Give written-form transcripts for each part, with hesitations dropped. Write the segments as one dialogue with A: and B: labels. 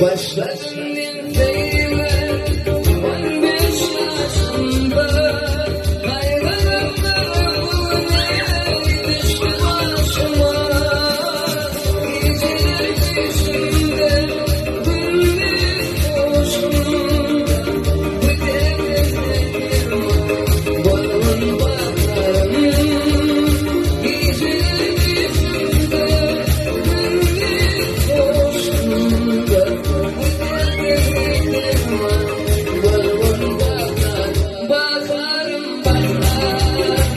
A: Başladım men söýme 15 ýaşymda Gaýgylardan bu ne düşdi başyma Gijeler düýşümde gündiz huşumda Bu derde derman bolgun bakarym Gijeler düýşümde gündiz huşumda Bu derde derman bolgun bakarym Bakarym bakarym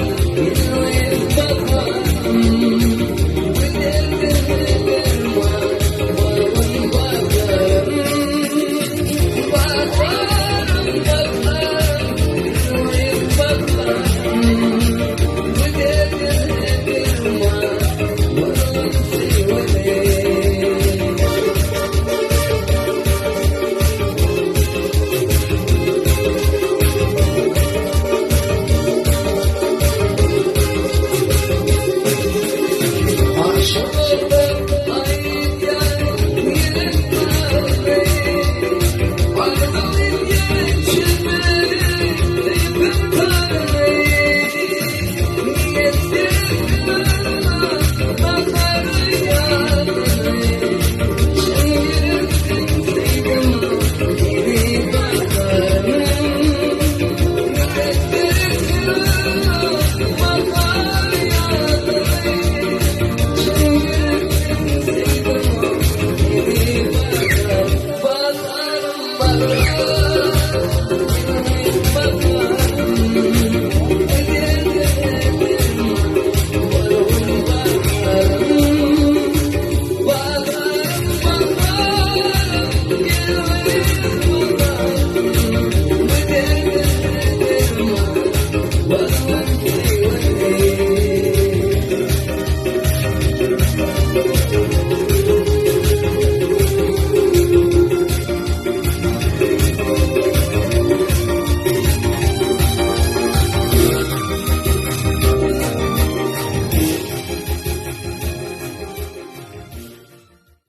A: gelmeýip bakarym Bu derde derman bolgun bakarym Bakarym bakarym gelmeýip bakarym Bu derde derman bolgun söýgülim. Aşyk oldum aýdýan ýerim bardy. Arzuw edýän çemeni söýgüm bardy. Miýesser maňa bahar ýazyny. Çyn ýürekden söýdüm seni baharym. Miýesser maňa bahar ýazyny. Çyn ýürekden söýdüm seni baharym. Baharym baharym baharym. Derdime derman bolgun baharym. Baharym baharym gelmeýip baharym. Bu derdime derman bolgun söýgülim.